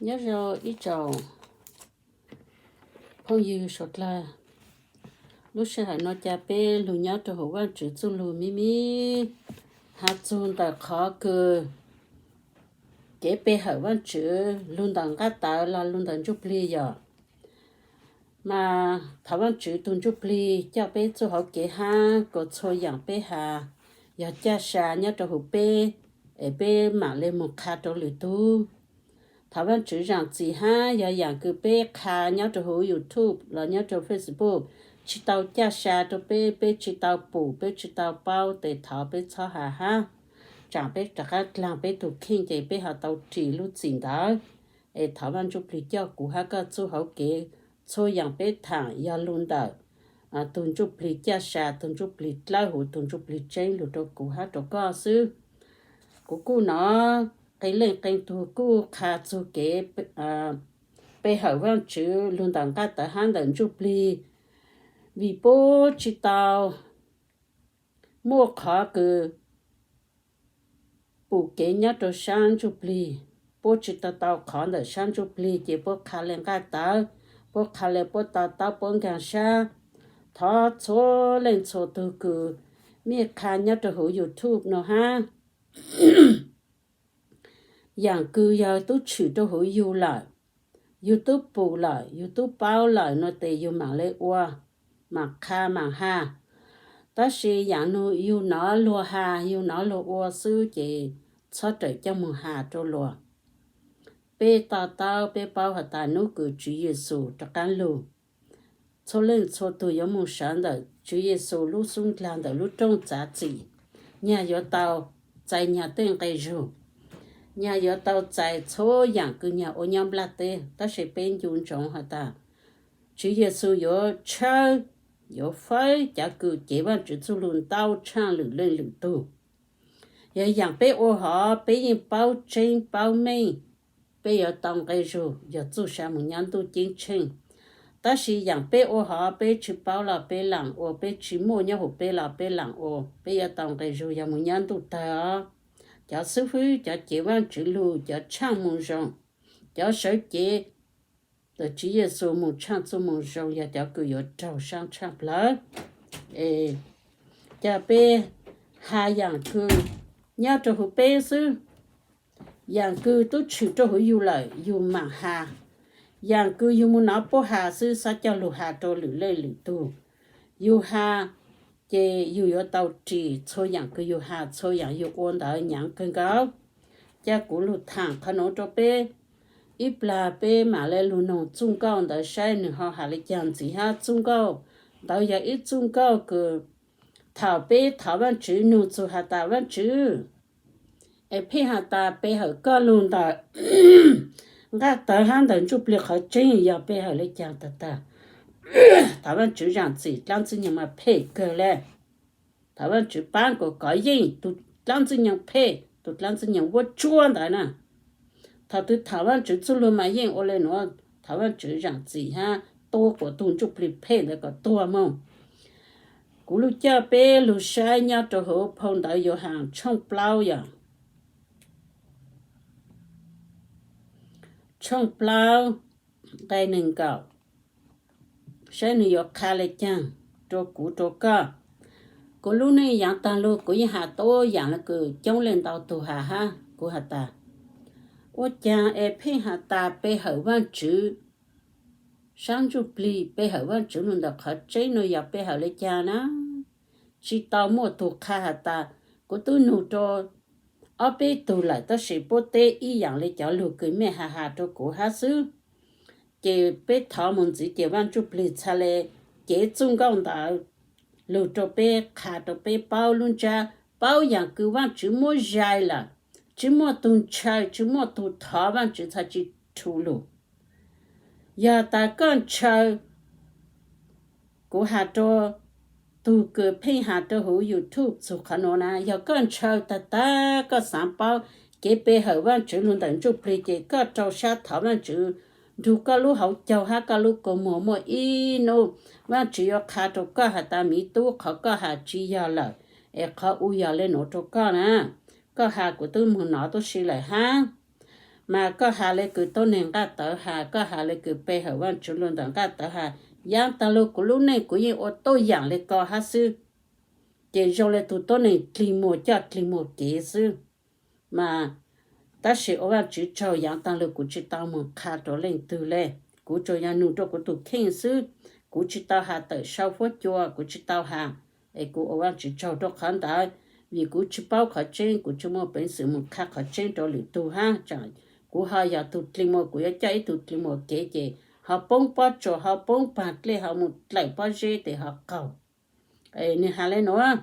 Nyob zoo ib tsoom phooj ywg suav dlawg, lub sij hawm no cas peb lug nyob rau hauv Vaajtswv txuj lug mib mib, has txug ntawm qhov kws kev pe hawm Vaajtswv lug ntawm nqaj tawv los lug ntawm ntsuj plig yog, mas thov Vaajtswv tug ntsuj plig coj peb txuj hauv kev hab kuas txhua yaam peb has yog caj sa nyob rau huv peb, es peb maam le moog qha rau lwm tug. Thov Vaajtswv zaam txim hab yog yaam kws peb qha nyob rau huv YouTube los nyob rau Facebook tsi tau caj sa rau peb, peb tsi tau pum, peb tsi tau paub tes thov peb txhob has hab, tsaam peb rov qaab dlaag peb tug kheej ces peb ho tau ris lub txim ntawd. Es thov Vaaj Ntsuj Plig coj kuv hab koj txuj hauv kev, txhua yaam peb thaam yog lug ntawm tug Ntsuj Plig caj sa, tug Ntsuj Plig dlawb huv, tug Ntsuj Plig tseeb lug rau kuv hab rau koj xwb. Kuv kuj nov qee leej qee tug kuj qha txug kev pe hawm Vaajtswv lug ntawm nqaj tawv hab ntawm ntsuj plig, vim puab tsi tau muaj qhov kws pum kev nyob rau saab ntsuj plig, puab tsi tau tau qhov ntawm saab ntsuj plig ces puab qha le nqaj tawv, puab qha le puab to taub puab nkaag sab. Thov txhua leej txhua tug kws mej qha nyob rau huv YouTube no hab, yaam kws yog tub tshwm rau huv yug lawm, yug tub pum lawm, yug tub paub lawm no tes yug maam le ua, maam qha maam has. Tab sis yaam nug yug nov luag has, yug nov luag ua xwb ces txhob rawm coj moog has rau luag. Peb to taub peb paub has tas nub kws Tswv Yexus rov qaab lug, txhua leej txhua tug yuav moog sawv ntawm Tswv Yexus lub xub ndlag ntawm lub rooj txav txim. Nyag yuav tau txais nyag tej nqe zug, nyag yuav tau txais txhua yaam kws nyag ua nyob nplaj teb, tab sis peb ncu ntsoov has tas Tswv Yexus yuav tshawb, yuav fawb cov kws cev Vaajtswv txuj lug ntau tshaaj lwm leej lwm tug. Yog yaam peb ua hov peb yeej paub tseeb paub meej, peb yuav tau nqe zug yog txuj sa moog nyob ntuj ceeb tsheej. Tab sis yaam peb ua hov peb tsi paub los peb laam ua, peb tsi muaj nyob huv peb los peb laam ua, peb yuav tau nqe zug yog moog nyob ntuj tawg os. Cov xib fwb, cov cev Vaajtswv lug, cov tshaaj moog zoo, cov sawv cev ntawm Tswv Yexus moog tshaaj txuj moog zoo yog cov kws yuav raug saab tshaaj plawg. Es ca peb has yaam kws nyob rau huv peb xwb. Yaam kws tub tshwm rau huv yug lawm yug maam has, yaam kws yug moog nov puab has xwb, xob coj lug has rau lwm leej lwm tug. Yug has ces yug yuav tau ris txhua yaam kws yug has, txhua yaam yug ua ntawd nyaav kawg nkaus. Ca kuv lug thaam qhov nuav rau peb. Ib plag peb maam le lug noog txuj nkauj ntawd saib nwg ho has le caag ntxiv hab. Txuj nkauj ntawd yog ib txuj nkauj kws thaum peb thov Vaajtswv, nug txug has tas Vaajtswv, es pheej has tas pe hawm koj lug ntawm nqaj tawv hab ntawm ntsuj plig qhov tseeb yog pe hawm le caag tag tag. Thov Vaajtswv zaam txim, dlaab ntxwg nyoog mas phem kawg le. Thov Vaajtswv paab kuas kov yeej tug dlaab ntxwg nyoog phem, tug dlaab ntxwg nyoog vuab tsuab ntawd na. Thaum twg thov Vaajtswv txuj lug mas yeej ua le nuav, thov Vaajtswv zaam txim hab tua kuas tug ntsuj plig phem ntawd kom tuag moog. Kuv lug coj peb lug saib nyob rau huv phau ntawv Yauhas tshooj plaub yog, tshooj plaub nqe neeg nkaum, saib nwg yuav qha le caag rua kuv rua koj. Kuv lub neej yaav taag lug kuv yeej has tuab yaam le kws coob leej ntau tug has hab. Kuv has tas, ua caag es pheej has tas pe hawm Vaajtswv, saab ntsuj plig pe hawm Vaajtswv lug ntawm qhov tseeb nuav yog pe hawm le caag na? Tsi tau muaj tug qha has tas, kuv tub nug rua ob peb tug lawm tab sis puab teb ib yaam le cov lug kws mej has has rua kuv hab xwb. Ces peb thov moog ntxiv ces Vaaj Ntsuj Plig txhaj le cev txuj nkauj ntawd lug rua peb, qha rua peb paub lub ntsab, paub yaam kws Vaajtswv muab zais lawm, tsi muaj tug ntshaw, tsi muaj tug thov Vaajtswv txhaj tsi rhu lug. Yog tas koj ntshaw, kuv has rua tug kws pheej has rua huv YouTube txug qhov nuav na, yog koj ntshaw tag tag koj xaav paub kev pe hawm Vaajtswv lug ntawm Ntsuj Plig ces koj rau sab thov Vaajtswv nrug koj lub hauv caug hab koj lub kua muag. Muaj ib nub Vaajtswv yuav qha rua koj has tas, miv tub, qhov koj has tsi yog lawm, es qhov u yog le nuav rua koj na. Koj has kuv tub moog nov tub si lawm hab. Mas koj has le kws tuab neeg nqaj tawv has, koj has le kws pe hawm Vaajtswv lug ntawm nqaj tawv has, yaav taag lug kuv lub neej kuv yeej ua tuab yaam le ko hab xwb. Ces zoo le tug tuab neeg dlig muag coj dlig muag kev xwb. Mas tab sis ua Vaajtswv tsaug, yaav taag lug kuv tsi tau moog qha rua leej twg le, kuv tsuas yog nug rua kuv tug kheej xwb, kuv tsi tau has tawm sau fuab cua, kuv tsi tau has. Es kuv ua Vaajtswv tsaug rua qhov ntawd, vim kuv tsi paub qhov tseeb, kuv tsi muaj peev xwm moog qha qhov tseeb rua lwm tug hab. Kuv ho yog tug dlig muag, kuv yuav coj ib tug dlig muag kev ces ho poob pob tsuas, ho poob paag dlej, ho moog dlaim pob zeb tes ho qaug. Nwg has le nuav,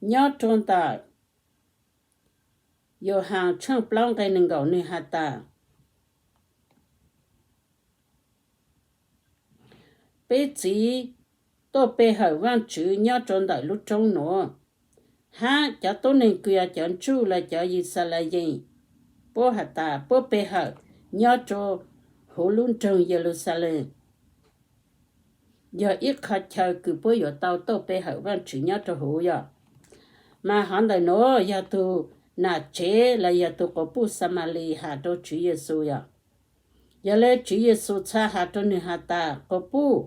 nyob rua ntawm Yauhas tshooj plaub nqe neeg nkaum nwg has tas, peb txiv tuaj pe hawm Vaajtswv nyob rua ntawm lub roob nuav, hab cov tuab neeg kws yog cov ntsuj los cov Yixalayees puab has tas puab pe hawm nyob rua huv lub nroog Yeluxalees. Yog ib qho chaw kws puab yuav tau tuaj pe hawm Vaajtswv nyob rua huv yog. Mas hov ntawm nuav yog tug nam tsev los yog tug quas puj Xamalis has rua Tswv Yexus yog. Yog le Tswv Yexus txhad has rua nwg has tas, quas puj,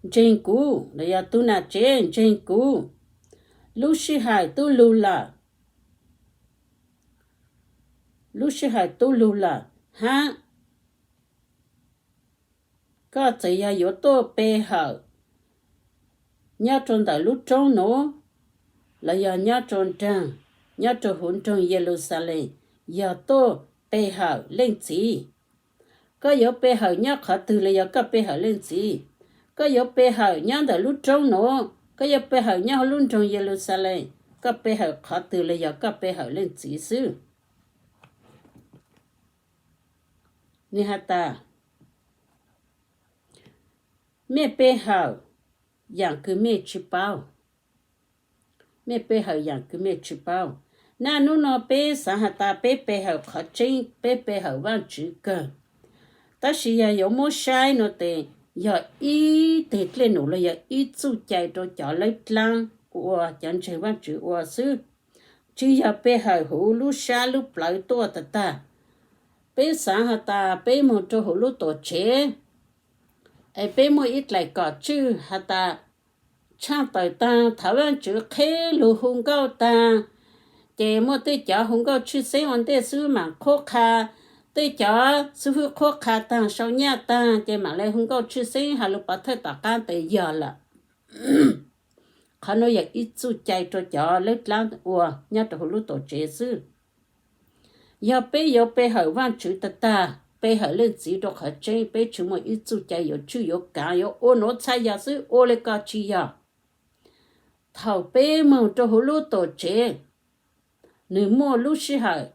ntseeg kuv, los yog tug nam tsev ntseeg kuv, lub sij hawm tub lug lawm, lub sij hawm tub lug lawm, hab koj txawm yog yuav tuaj pe hawm nyob rua ntawm lub roob nuav, los yog nyob rua nraag, nyob rua huv nroog Yeluxalees, yog tuaj pe hawm Leej Txiv. Koj yuav pe hawm nyob qhov twg los yog koj pe hawm Leej Txiv. Koj yuav pe hawm nyob ntawm lub roob nuav, koj yuav pe hawm nyob huv lub nroog Yeluxalees, koj pe hawm qhov twg los yog koj pe hawm Leej Txiv xwb. Nwg has tas, mej pe hawm yaam kws mej tsi paub. Mej pe hawm yaam kws mej tsi paub. Naj nub nuav peb xaav has tas peb pe hawm qhov tseeb, peb pe hawm Vaajtswv kawg. Tab sis yog yuav muab saib nuav tes yog ib teg dlej num los yog ib txuj cai rua cov lawb dlaab ua cov ntseeg Vaajtswv ua xwb, tsi yog pe hawm huv lub sab lub plawv tuaj tag tag. Peb xaav has tas peb moog rua huv lub tuam tsev, es peb muaj ib dlaim kom tswj has tas tshaaj tawm taag thov Vaajtswv qheb lug hu nkauj taag, ces muaj tej cov hu nkauj tshwj xeeb ua ntej xwb maam qhuab qha, tej cov xib hwb qhuab qha taag sau nyaj taag ces maam le hu nkauj tshwj xeeb has lug pov thawj tom qaab tes yog lawm. Qhov nuav yog ib txuj cai rua cov lawb dlaab ua nyob rua huv lub tuam tsev xwb. Yog peb yuav pe hawm Vaajtswv tag tag, pe hawm Leej Txiv rua qhov tseeb, peb tsi muaj ib txuj cai yuav tswj yuav kaav yuav ua nuav txhaj yog xwb, ua le ko tsi yog. Thaum peb moog rua huv lub tuam tsev, nwg muaj lub sij hawm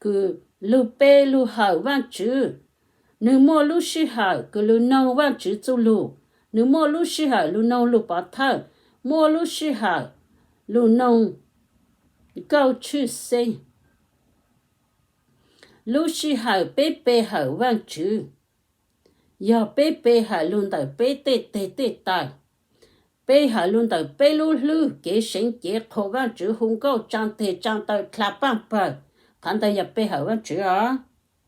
kws lug pe lug hawm Vaajtswv, nwg muaj lub sij hawm kws lug noog Vaajtswv txuj lug, nwg muaj lub sij hawm lug noog lug pov thawj, muaj lub sij hawm lug noog nkauj tshwj xeeb. Lub sij hawm peb pe hawm Vaajtswv, yog peb pe hawm lug ntawm peb tej teg tej taw, pe hawm lug ntawm peb lub hlwb kev seev cev qhuas Vaajtswv hu nkauj tsaa teg tsaa taw dlha paaj pawg, qhov ntawd yog pe hawm Vaajtswv os.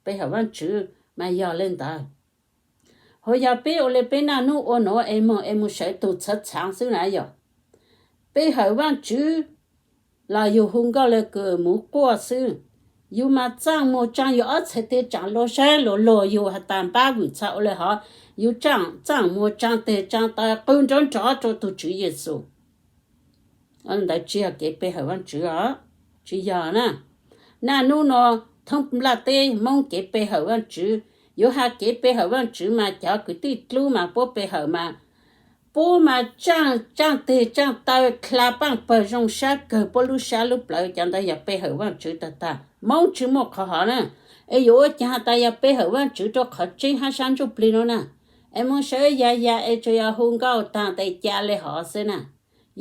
Pe hawm Vaajtswv mas yog le ntawd. Ho yog peb ua le peb naj nub ua nuav es moog es moog sawv tug txhawv txhaav xwb na yog. Pe hawm Vaajtswv los yug hu nkauj le kws muv quaj xwb. Yug mas txaaj muag tsaa, yug ob txhais tes tsaam luag saib luag luag, yug has tas npab vwm txha ua le hov, yug tsaam txaaj muag tsaa teg tsaa taw qw nrov nrov rua tug Tswv Yexus. Ntawd tsi yog kev pe hawm Vaajtswv os. Tsi yog na. Naj nub nuav thoob nplaj teb Moob kev pe hawm Vaajtswv, yuav has kev pe hawm Vaajtswv mas cov kwv tij dlub mas puab pe hawm mas, puab mas tsaaj tsaaj teg tsaaj taw dlha paaj pawg zoo sab kawg, puab lub sab lub plawv, cov ntawd yog pe hawm Vaajtswv tag tag. Moob tsi muaj qhov hov na. Es yuav ua caag has tas yog pe hawm Vaajtswv rua qhov tseeb hab sab ntsuj plig nuav na? Es moog sawv ya ya es tsuas yog hu nkauj taag tes ca le hov xwb na.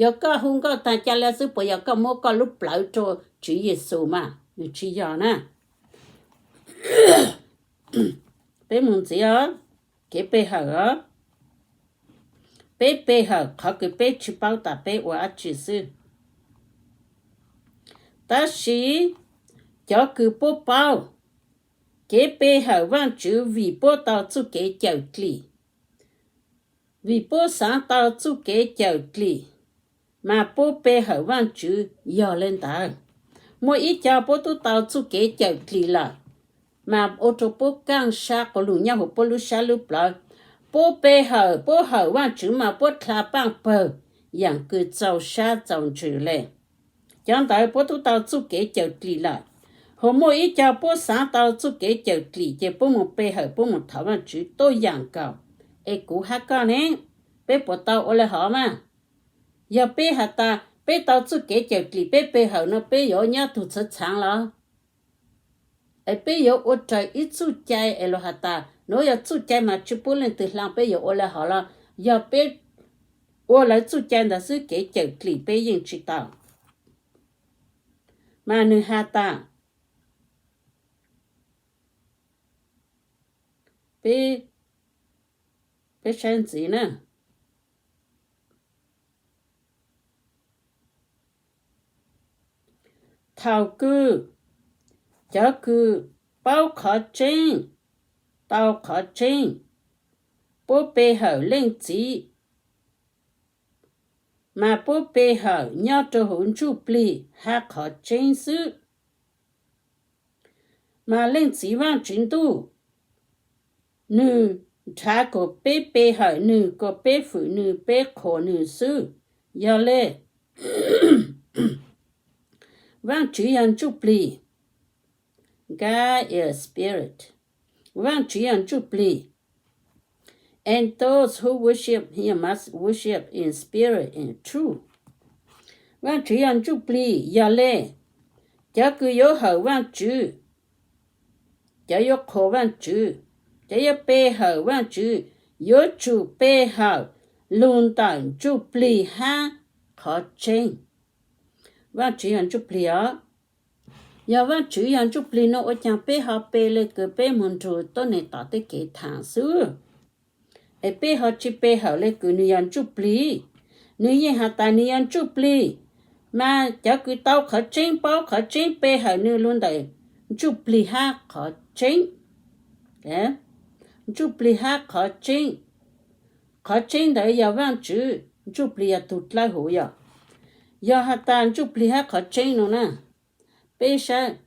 Yog koj hu nkauj taag ca le xwb puas yog koj muab koj lub plawv rua Tswv Yexus mas? Nws tsi yog na. Peb moog ntxiv os, kev pe hawm os. Peb pe hawm qhov kws peb tsi paub tas peb ua dab tsi xwb. Tab sis cov kws puab paub kev pe hawm Vaajtswv vim puab tau txuj kev cawm dlim, vim puab xaav tau txuj kev cawm dlim, mas puab pe hawm Vaajtswv yog le ntawd. Muaj ib co puab tub tau txuj kev cawm dlim lawm, mas ua rua puab kaaj sab quas lug nyob huv puab lub sab lub plawv. Puab pe hawm, puab hawm Vaajtswv mas puab dlha paaj pawg yaam kws txaus sab txaus ntsws le. Cov ntawd puab tub tau txuj kev cawm dlim lawm. Hos muaj ib co puab xaav tau txuj kev cawm dlim ces puab moog pe hawm, puab moog thov Vaajtswv tuaj yaam nkaus. Es kuv hab koj ne, peb puas tau ua le hov mas? Yog peb has tas peb tau txuj kev cawm dlim peb pe hawm no peb yuav nyob tug txhawv txhaav los? Es peb yuav ua raws ib txuj cai es luas has tas nuav yog txuj cai mas tsi pub leej twg hla, peb yuav ua le hov los? Yog peb ua lawv txuj cai ntawd xwb kev cawm dlim peb yeej tsi tau. Mas nwg has tas peb, peb saib ntxiv na. Thaum kws cov kws paub qhov tseeb, tau qhov tseeb, puab pe hawm Leej Txiv, mas puab pe hawm nyob rua huv ntsuj plig hab qhov tseeb xwb. Mas Leej Txiv Vaajtswv Ntuj, nwg nrhav kuas peb pe hawm nwg, kuas peb fwm nwg, peb qhuas nwg xwb. Yog le, Vaajtswv yog ntsuj plig. God is spirit. Vaajtswv yog ntsuj plig. And those who worship him must worship in spirit and truth. Vaajtswv yog ntsuj plig, yog le, cov kws yuav hawm Vaajtswv, cov yuav qhuas Vaajtswv, cov yuav pe hawm Vaajtswv, yuav tsum pe hawm lug ntawm ntsuj plig hab qhov tseeb. Vaajtswv yog ntsuj plig os. Yog Vaajtswv yog ntsuj plig no ua caag peb ho pe le kws peb moog nrug tuab neeg tom tej kev thaam xwb? Es peb ho tsi pe hawm le kws nwg yog ntsuj plig? Nwg yeej has tas nwg yog ntsuj plig, mas cov kws tau qhov tseeb, paub qhov tseeb, pe hawm nwg lug ntawm ntsuj plig hab qhov tseeb. Ntsuj plig hab qhov tseeb. Qhov tseeb ntawd yog Vaajtswv, ntsuj plig yog tug dlawb huv yog. Yog has tas ntsuj plig hab qhov tseeb no na, peb saib,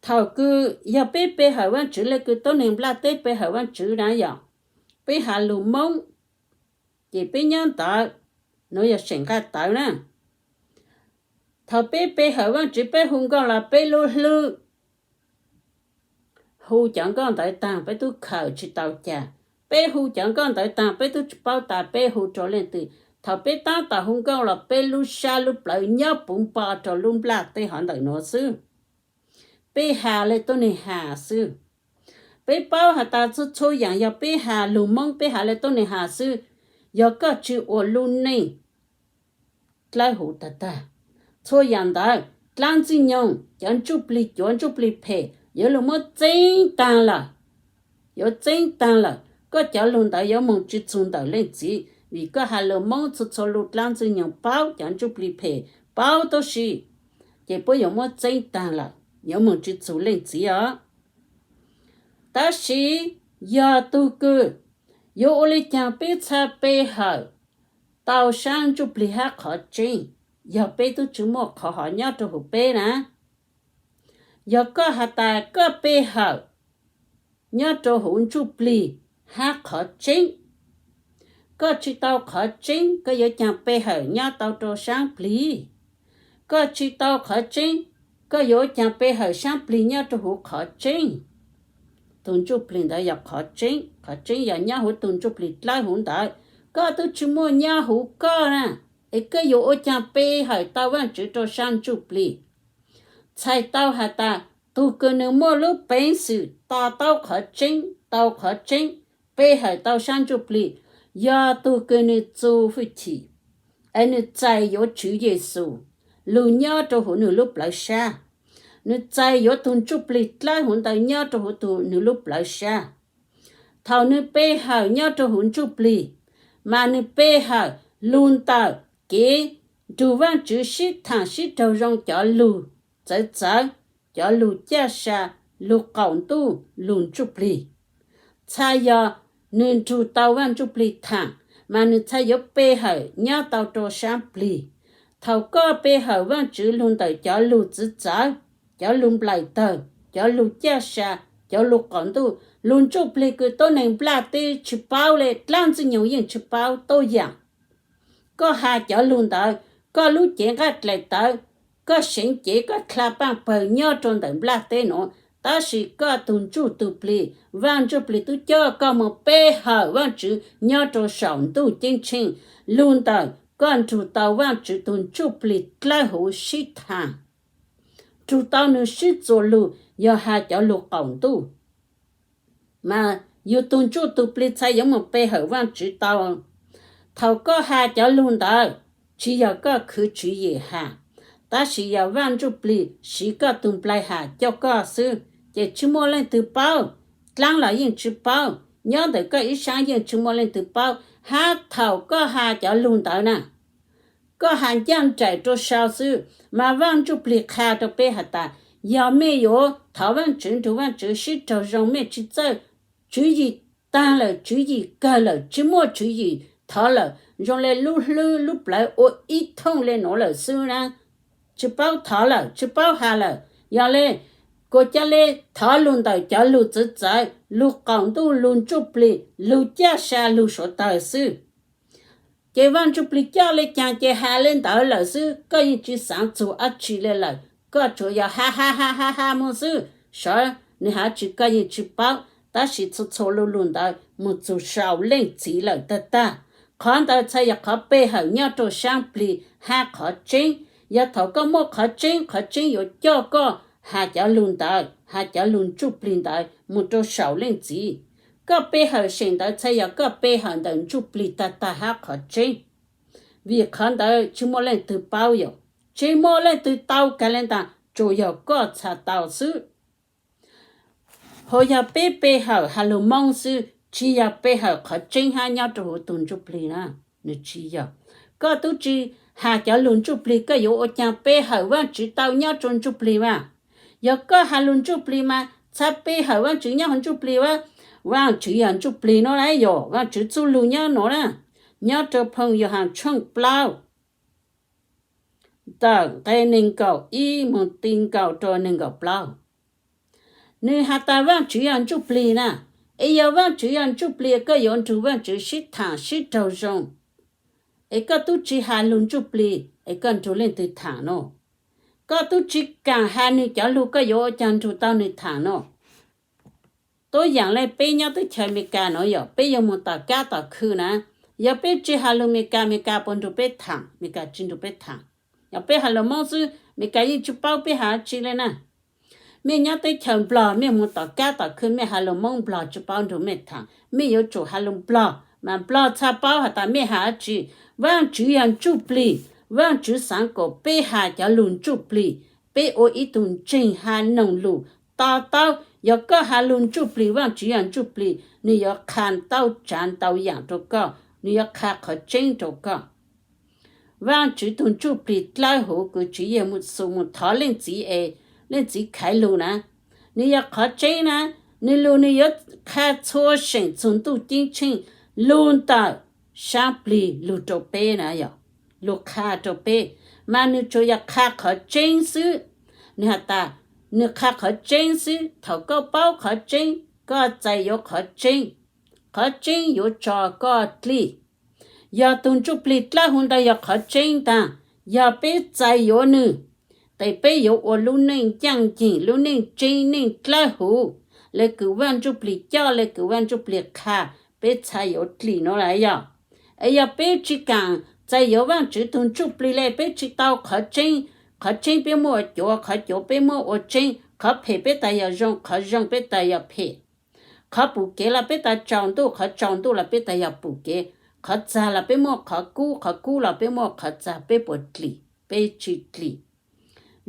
thaum kws yog peb pe hawm Vaajtswv le kws tuab neeg nplaj teb pe hawm Vaajtswv na yog, peb has lug Moob, ces peb nyob ntawd, nuav yog seem nqaj tawv na. Thaum peb pe hawm Vaajtswv peb hu nkauj los peb lub hlwb hu cov nkauj ntawd taag peb tub khawm tsi tau cas. Peb hu cov nkauj ntawd taag peb tub tsi paub tas peb hu rua leej twg. Thaum peb taab tom hu nkauj los peb lub sab lub plawv nyob puv npo rua lub nplaj teb hov ntawm nuav xwb. Peb has le tuab neeg has xwb. Peb paub has tas txhua txhua yaam yog peb has lug Moob peb has le tuab neeg has xwb, yog koj tsi ua lub neej dlawb huv tag tag. Txhua yaam ntawd dlaab ntxwg nyoog, cov ntsuj plig cuav ntsuj plig phem yuav lug muab txeeb taag lawm. Yuav txeeb taag lawm, koj cov lug ntawd yuav moog tsi txug ntawm Leej Txiv, vim koj has lug Moob txhua txhua lug dlaab ntxwg nyoog paub cov ntsuj plig phem paub tuab si, ces puab yuav muab txeeb taag lawm, yuav moog tsi txug Leej Txiv os. Tab sis yog tug kws yuav ua le caag peb txhaj pe hawm tau saab ntsuj plig hab qhov tseeb, yog peb tub tsi muaj qhov hov nyob rua huv peb na. Yog koj has tas koj pe hawm nyob rua huv ntsuj plig hab qhov tseeb, koj tsi tau qhov tseeb koj yuav caag pe hawm nyob tau rua saab plig? Koj tsi tau qhov tseeb, koj yuav caag pe hawm saab plig nyob rua huv qhov tseeb? Tug ntsuj plig ntawd yog qhov tseeb, qhov tseeb yog nyob huv tug ntsuj plig dlawb huv ntawd. Koj tub tsi muaj nyob huv koj na, es koj yuav ua caag pe hawm tau Vaajtswv rua saab ntsuj plig? Txhais tau has tas tug kws nwg muaj lub peev xwm to taub qhov tseeb, tau qhov tseeb, pe hawm tau saab ntsuj plig, yog tug kws nwg txu hwj chim, es nwg txais yuav Tswv Yexus lug nyob rua huv nwg lub plawv sab. Nwg txais yuav tug ntsuj plig dlawb huv ntawd nyob rua huv tug nwg lub plawv sab. Thaum nwg pe hawm nyob rua huv ntsuj plig, mas nwg pe hawm lug ntawm kev nrug Vaajtswv sib thaam sib raug zoo cov lug txawv txawv, cov lug caj sa, lug qaum ntuj, lug ntsuj plig. Txha yog nwg nrug tau Vaaj Ntsuj Plig thaam, mas nwg txha yuav pe hawm nyob tau rua saab plig. Thaus koj pe hawm Vaajtswv lug ntawm cov lug txwv txawv, cov lug nplaim tawg, cov lug caj sa, cov lug qaum ntuj, lug ntsuj plig kws tuab neeg nplaj teb tsi paub le, dlaab Ntxwg Nyoog yeej tsi paub tuab yaam. Koj has cov lug ntawd, koj lub cev nqaj dlaim tawv, koj seev cev koj dlha paaj pawg nyob rua ntawm nplaj teb nuav, tab sis koj tug ntsuj tug plig, Vaaj Ntsuj Plig tub coj koj moog pe hawm Vaajtswv nyob rua saum ntuj ceeb tsheej, lug ntawm koj nrug tau Vaajtswv tug ntsuj plig dlawb huv sib thaam, nrug tau nwg sib txuas lug yog has cov lug qaum ntuj. Mas yug tug ntsuj tug plig txha yuav moog pe hawm Vaajtswv tau. Thaus koj has cov lug ntawd, tsi yog koj khwv tswv yim has, tab sis yog Vaaj Ntsuj Plig siv koj tug nplai has coj koj xwb, ces tsi muaj leej twg paub, dlaab los yeej tsi paub, nyob ntawm koj ib saab yeej tsi muaj leej twg paub, hab thaus koj has cov lug ntawd na, koj has ncaaj nraim rua sau xwb, mas Vaaj Ntsuj Plig qha rua peb has tas, yog mej yuav thov Vaajtswv nrug Vaajtswv sib raug zoo, mej tsi txawj tswv yim taag lawm, tswv yim kawg lawm, tsi muaj tswv yim thov lawm, zoo le lub hlwb lub plawv ua ib thooj le nuav lawm xwb na, tsi paub thov lawm, tsi paub has lawm, yog le kuas ca le thov lug ntawm cov lug txwv txawv, lug qaum ntuj, lug ntsuj plig, lug caj sa, lug suav tawg xwb. Ces Vaaj Ntsuj Plig coj le caag ces has le ntawd lawm xwb, koj yeej tsi xaav txug dab tsi le lawm, koj tsuas yog has has has has has moog xwb, sawv nwg has tsi koj yeej tsi paub, tab sis txhua txhua lug lug ntawd moog txug sau Leej Txiv lawm tag tag. Qhov ntawd txhad yog qhov pe hawm nyob rua saab plig hab qhov tseeb. Yog thaus koj muaj qhov tseeb, qhov tseeb yuav coj koj has cov lug ntawd, has cov lug ntsuj plig ntawd moog rua saum Leej Txiv. Koj pe hawm seem ntawd txhad yog koj pe hawm ntawm ntsuj plig tag tag hab qhov tseeb, vim qhov ntawd tsi muaj leej twg paub yom, tsi muaj leej twg tau kag le ntaag, tsuas yog koj txhad tau xwb. Hos yog peb pe hawm has lug Moob xwb, tsi yog pe hawm qhov tseeb hab nyob rua huv tug ntsuj plig na, nwg tsi yog. Koj tub tsi has cov lug ntsuj plig, koj yuav ua caag pe hawm Vaajtswv tau nyob rua ntsuj plig mas? Yog koj has lug ntsuj plig mas txhad pe hawm Vaajtswv nyob huv ntsuj plig as. Vaajtswv yog ntsuj plig nuav na, yog Vaajtswv txuj lug nyob nuav na, nyob rua phoo Yauhas tshooj plaub, ntawm nqe neeg nkaum ib moog ti nkaus rua neeg nkaum plaub. Nwg has tas Vaajtswv yog ntsuj plig na, es yog Vaajtswv yog ntsuj plig koj yuav nrug Vaajtswv sib thaam sib raug zoo. Es koj tub tsi has lug ntsuj plig es koj nrug leej twg thaam nuav? Koj tub tsi kaam has nwg cov lug koj yuav ua caag nrug tau nwg thaam nuav? Tuab yaam le peb nyob teb chaws Amelikas nuav yog peb yuav moog tom kab tom khw na, yog peb tsi has lug Amelikas, Amelikas puas nrug peb thaam? Amelikas tsi nrug peb thaam. Yog peb has lug Moob xwb, Amelikas yeej tsi paub peb has dab tsi le na. Mej nyob teb chaws Nplog mej moog tom kab tom khw mej has lug Moob, Nplog tsi paub nrug mej thaam, mej yuav tsum has lug Nplog mas Nplog txhad paub has tas mej has dab tsi. Vaajtswv yog ntsuj plig, Vaajtswv xaav kuas peb has cov lug ntsuj plig, peb ua ib tug ntseeg has noog lug to taub. Yog koj has lug ntsuj plig, Vaajtswv yog ntsuj plig, nwg yuav qha ntau tsaav ntau yaam rua koj, nwg yuav qha qhov tseeb rua koj. Vaajtswv tug ntsuj plig dlawb huv kws Tswv Yexus moog thov Leej Txiv es Leej Txiv khaiv lug na, nwg yog qhov tseeb na, nwg lug nwg yuav qha txhua seem txug ntuj ceeb tsheej lug ntawm saab plig lug rua peb na, yog lug qha rua peb, mas nwg tsuas yog qha qhov tseeb xwb. Nwg has tas nwg qha qhov tseeb xwb. Thaus koj paub qhov tseeb, koj txais yuav qhov tseeb, qhov tseeb yuav tso koj dlij. Yog tug ntsuj plig dlawb huv ntawd yog qhov tseeb ntaag, yog peb txais yuav nwg, tes peb yuav ua lub neej ncaaj nceeg, lub neej tseeb, neej dlawb huv, le kws Vaaj Ntsuj Plig coj, le kws Vaaj Ntsuj Plig qha, peb txhad yuav dlij nuav lawm yog. Es yog peb tsi kaam txais yuav Vaajtswv tug ntsuj plig le peb tsi tau qhov tseeb. Qhov tseeb peb muab ua cuav, qhov cuav peb muab ua tseeb, qhov phem peb tas yog zoo, qhov zoo peb tas yog phem. Qhov pum kev los peb tas tsaus ntuj, qhov tsaus ntuj los peb tas yog pum kev. Qhov txag los peb muab qhov kub, qhov kub los peb muab qhov txag, peb puas dlim? Peb tsi dlim,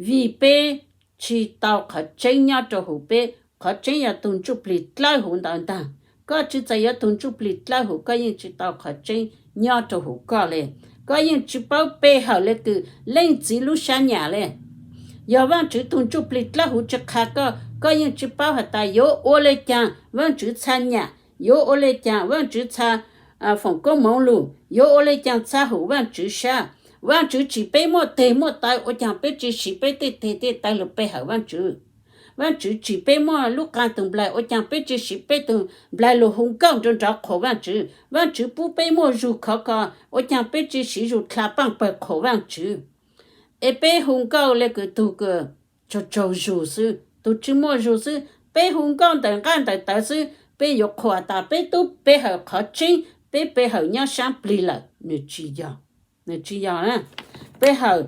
vim peb tsi tau qhov tseeb nyob rua huv peb. Qhov tseeb yog tug ntsuj plig dlawb huv ntawd ntaag. Koj tsi txais yuav tug ntsuj plig dlawb huv, koj yeej tsi tau qhov tseeb nyob rua huv koj le. Koj yeej tsi paub pe hawm le kws Leej Txiv lub sab nyam le. Yog Vaajtswv tug ntsuj plig dlawb huv tsi qha koj, koj yeej tsi paub has tas yuav ua le caag Vaajtswv txha nyam, yuav ua le caag Vaajtswv txha foom koob moov lug, yuav ua le caag txha hum Vaajtswv sab. Vaajtswv tsim peb muaj teg muaj taw, ua caag peb tsi siv peb tej teg tej taw lug pe hawm Vaajtswv? Vaajtswv tsim peb muaj lub qaa tug nplaig, ua caag peb tsi siv peb tug nplaig lug hu nkauj nrov nrov qhuas Vaajtswv? Vaajtswv pub peb muaj zug khov kho, ua caag peb tsi siv zug dlha paaj pawg qhuas Vaajtswv? Es peb hu nkauj le kws tug kws tsaug tsaug zug xwb, tug tsi muaj zug xwb, peb hu nkauj ntawm nqaj ntawm tawv xwb, peb yuav qhuas tas peb tub pe hawm qhov tseeb, peb pe hawm nyob saab plig lawm. Nwg tsi yog, nwg tsi yog na. Pe hawm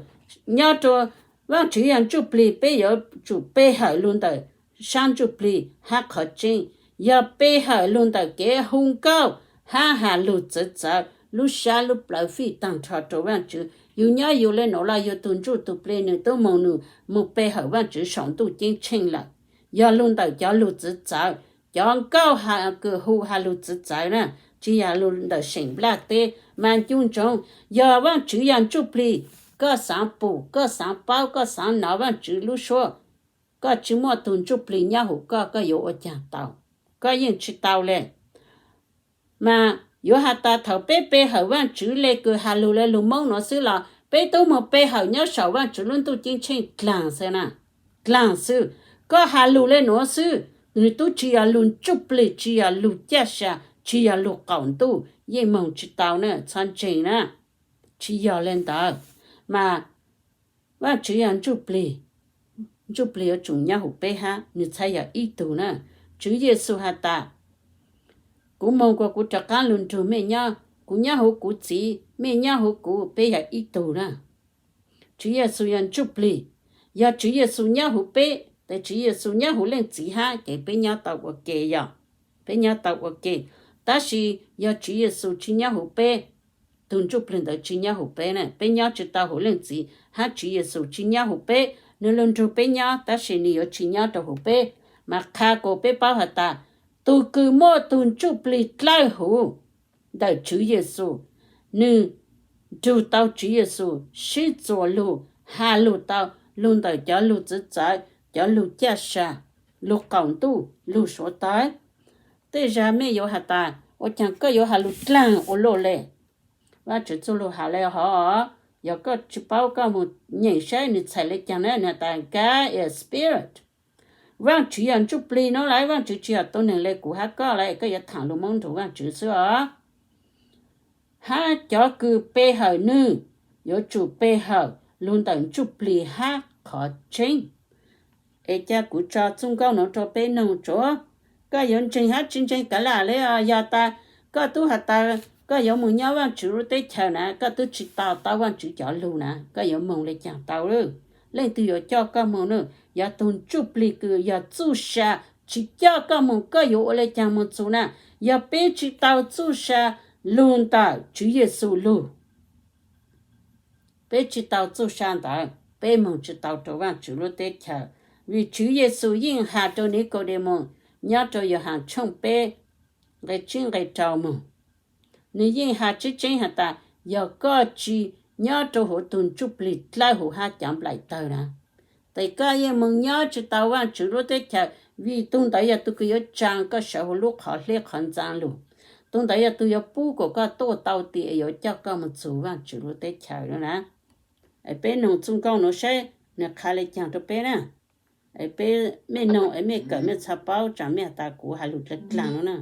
nyob rua Vaajtswv yog ntsuj plig, peb yuav tsum pe hawm lug ntawm saab ntsuj plig hab qhov tseeb. Yog pe hawm lug ntawm kev hu nkauj hab has lug txawv txawv, lub sab lub plawv fij taag nrho rua Vaajtswv. Yug nyob yug le nuav los yug tug ntsuj tug plig, nwg tub moog nwg moog pe hawm Vaajtswv saum ntuj ceeb tsheej lawm. Yog lug ntawm cov lug txawv txawv, cov nkauj kws hu has lug txawv txawv na, tsi yog lug ntawm seem nplaj teb mas ncu ntsoov, yog Vaajtswv yog ntsuj plig, koj xaav pum, koj xaav paub, koj xaav nov Vaajtswv lub suab, koj tsi muaj tug ntsuj plig nyob huv koj, koj yuav ua caag tau? Koj yeej tsi tau le. Mas yuav has tas thaum peb pe hawm Vaajtswv le kws has lug le lug Moob nuav xwb los peb tub moog pe hawm nyob saum Vaajtswv lub ntuj ceeb tsheej dlaag xwb na, dlaag xwb. Koj has lug le nuav xwb, nwg tub tsi yog lug ntsuj plig, tsi yog lug caj sa, tsi yog lug qaum ntuj, yeej moog tsi tau na, txhob ntseeg na. Tsi yog le ntawd. Mas Vaajtswv yog ntsuj plig, ntsuj plig yuav tsum nyob huv peb hab, nwg txhad yog ib tug na. Tswv Yexus has tas, kuv moog kuas kuv rov qaab lug nrug mej nyob, kuv nyob huv kuv Txiv, mej nyob huv kuv, peb yog ib tug na. Tswv Yexus yog ntsuj plig, yog Tswv Yexus nyob huv peb, tes Tswv Yexus nyob huv Leej Txiv hab ces peb nyob tau ua ke, yog peb nyob tau ua ke. Tab sis yog Tswv Yexus tsi nyob huv peb, tug ntsuj plig ntawd tsi nyob huv peb na, peb nyob tsi tau huv Leej Txiv, hab Tswv Yexus tsi nyob huv peb. Nwg lug nrug peb nyob tab sis nwg yuav tsi nyob rua huv peb. Mas qha kuas peb paub has tas tug kws muaj tug ntsuj plig dlawb huv ntawm Tswv Yexus, nwg nrug tau Tswv Yexus, sib txuas lug, has lug tau lug ntawm cov lug txawv txawv, cov lug caj sa, lug qaum ntuj, lug suav tawv. Tej zag mej yuav has tas ua caag koj yuav has lug dlaag ua luaj le. Vaajtswv txuj lug has le hov, yog koj tsi paub koj moog nyeem saib nwg txhais le caag na, nwg has tas God is spirit. Vaajtswv yog ntsuj plig nuav lawm, Vaajtswv tsi yog tuab neeg le kuv hab koj lawm, koj yuav thaam lug Moob nrug Vaajtswv xwb os. Hab cov kws pe hawm nwg yuav tsum pe hawm lug ntawm ntsuj plig hab qhov tseeb. Es ca kuv tso txuj nkauj nuav rua peb noog tsuav, koj yuav ntseeg hab tsi ntseeg kav lam le. Yog tas koj tub has tas koj yuav moog nyob Vaajtswv lub teb chaws na, koj tub tsi to taub Vaajtswv cov lug na, koj yuav moog le caag tau? Leej twg yuav coj koj moog na? Yog tug ntsuj plig kws yog txuj sa tsi coj koj moog, koj yuav ua le caag moog txug na? Yog peb tsi tau txuj sa lug ntawm Tswv Yexus lug, peb tsi tau txuj sa ntawd, peb moog tsi tau rua Vaajtswv lub teb chaws. Vim Tswv Yexus yeej has rua Nikaudemaus nyob rua Yauhas tshooj peb nqe tsib nqe rau moog, nwg yeej has tseeb tseeb has tas yog koj tsi nyob rua huv tug ntsuj plig dlawb huv hab cov nplaim tawg na, tes koj yeej moog nyob tsi tau Vaajtswv lub teb chaws. Vim tug ntawd yog tug kws yuav tsaa koj sawv huv lub qhov hleb qhov ntxaa lug. Tug ntawd yog tug yuav pub kuas koj tuaj tau tias yuav coj koj moog txug Vaajtswv lub teb chaws na. Es peb noog txuj nkauj nuav saib nwg qha le caag rua peb na. Es peb, mej noog es mej kawm mej txhaj paub, tsaam mej has tas kuv has lug dlaag dlaag nuav na.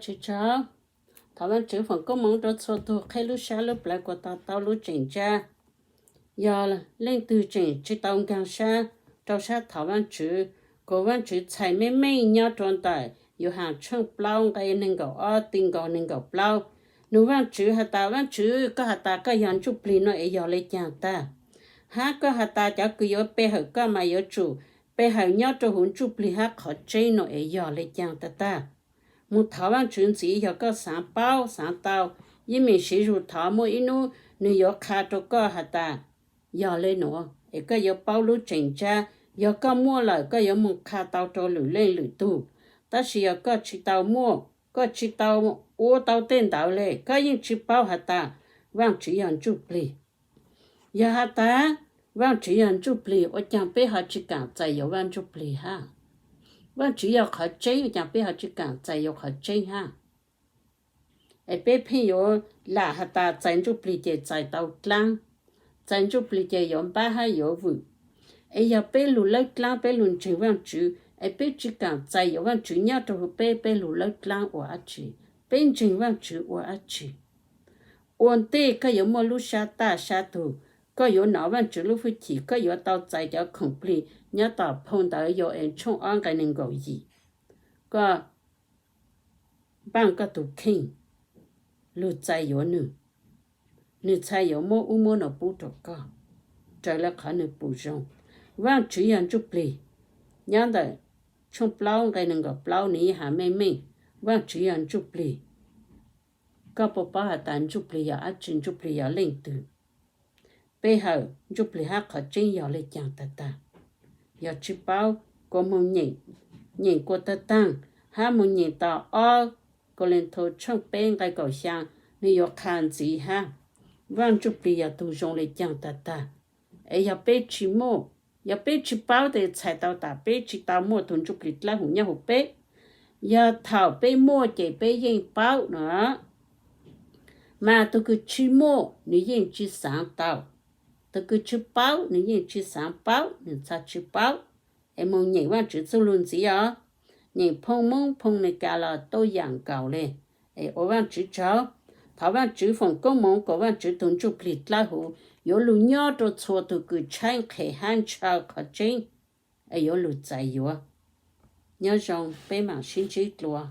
Tsis tsaug, thov Vaajtswv foom koob moov rua txhua tug qheb lub sab lub plawv kuas to taub lub tseem ntsab. Yog leej twg tseem tsi tau nkaag sab rua sab thov Vaajtswv, kuas Vaajtswv txhais meej meej nyob rua ntawm Yauhas tshooj plaub nqe neeg nkaum ob ti nkaus neeg nkaum plaub. Nug Vaajtswv has tas, Vaajtswv, koj has tas koj yog ntsuj plig nuav es yog le caag tag? Hab koj has tas cov kws yuav pe hawm koj mas yuav tsum pe hawm nyob rua huv ntsuj plig hab qhov tseeb nuav es yog le caag tag tag? Moog thov Vaajtswv ntxiv, yog koj xaav paub xaav tau, yeej meem siv zug thov, muaj ib nub nwg yuav qha rua koj has tas yog le nuav es koj yuav paub lub tseem ntsab. Yog koj muaj lawm koj yuav moog qha tau rua lwm leej lwm tug, tab sis yog koj tsi tau muaj, koj tsi tau ua tau tej ntawd le, koj yeej tsi paub has tas Vaajtswv yog ntsuj plig. Yog has tas Vaajtswv yog ntsuj plig, ua caag peb ho tsi kaam txais yuav Vaaj Ntsuj Plig hab? Vaajtswv yog qhov tseeb, ua caag peb ho tsi kaam txais yuav qhov tseeb hab? Es peb pheej yuav lam has tas txais ntsuj plig ces txais tau dlaab, txais ntsuj plig ces yuav npab hab yuav vwm. Es yog peb lug lawb dlaab, peb lug ntseeg Vaajtswv, es peb tsi kaam txais yuav Vaajtswv nyob rua huv peb, peb lug lawb dlaab ua dlaab tsi? Peb ntseeg Vaajtswv ua dlaab tsi? Ua ntej koj yuav muaj lub sab taj sab tug, koj yuav nov Vaajtswv lub hwj chim, koj yuav tau txais cov khoom plig nyob tom phau ntawv Yau-es tshooj ob nqe neeg nkaum yim. Koj npaaj koj tug kheej, lug txais yuav nwg, nwg txhaj yuav muab ub muab no pub rua koj raws le qhov nwg pum zoo. Vaajtswv yog ntsuj plig, nyob ntawm tshooj plaub nqe neeg nkaum plaub nwg yeej has meej meej, Vaajtswv yog ntsuj plig. Koj puas paub has tas ntsuj plig yog dlaab tsi, ntsuj plig yog leej twg? Pe hawm ntsuj plig hab qhov tseeb yog le caag tag tag? Yog tsi paub, kuas moog nyeem, nyeem kuas taag taag, hab moog nyeem tau ob Kauleethaus tshooj peb nqe kaum xyaa, nwg yuav qha ntxiv hab Vaaj Ntsuj Plig yog tug zoo le caag tag tag. Es yog peb tsi muaj, yog peb tsi paub tes txhais tau tas peb tsi tau muaj tug ntsuj plig dlawb huv nyob huv peb. Yog thaum peb muaj ces peb yeej paub no. Mas tug kws tsi muaj nwg yeej tsi xaav tau, tug kws tsi paub nwg yeej tsi xaav paub, nwg txhaj tsi paub. Es moog nyeem Vaajtswv txuj lug ntxiv os. Nyeem phoo Moob phoo Amelikas los tuaj yaam nkaus le. Es ua Vaajtswv tsaug, thov Vaajtswv foom koob moov kuas Vaajtswv tug ntsuj plig dlawb huv yuav lug nyob rua txhua tug kws tshaib nqhis hab ntshaw qhov tseeb, es yuav lug txais yuav. Nyob zoo, peb maam sib ntsib dlua.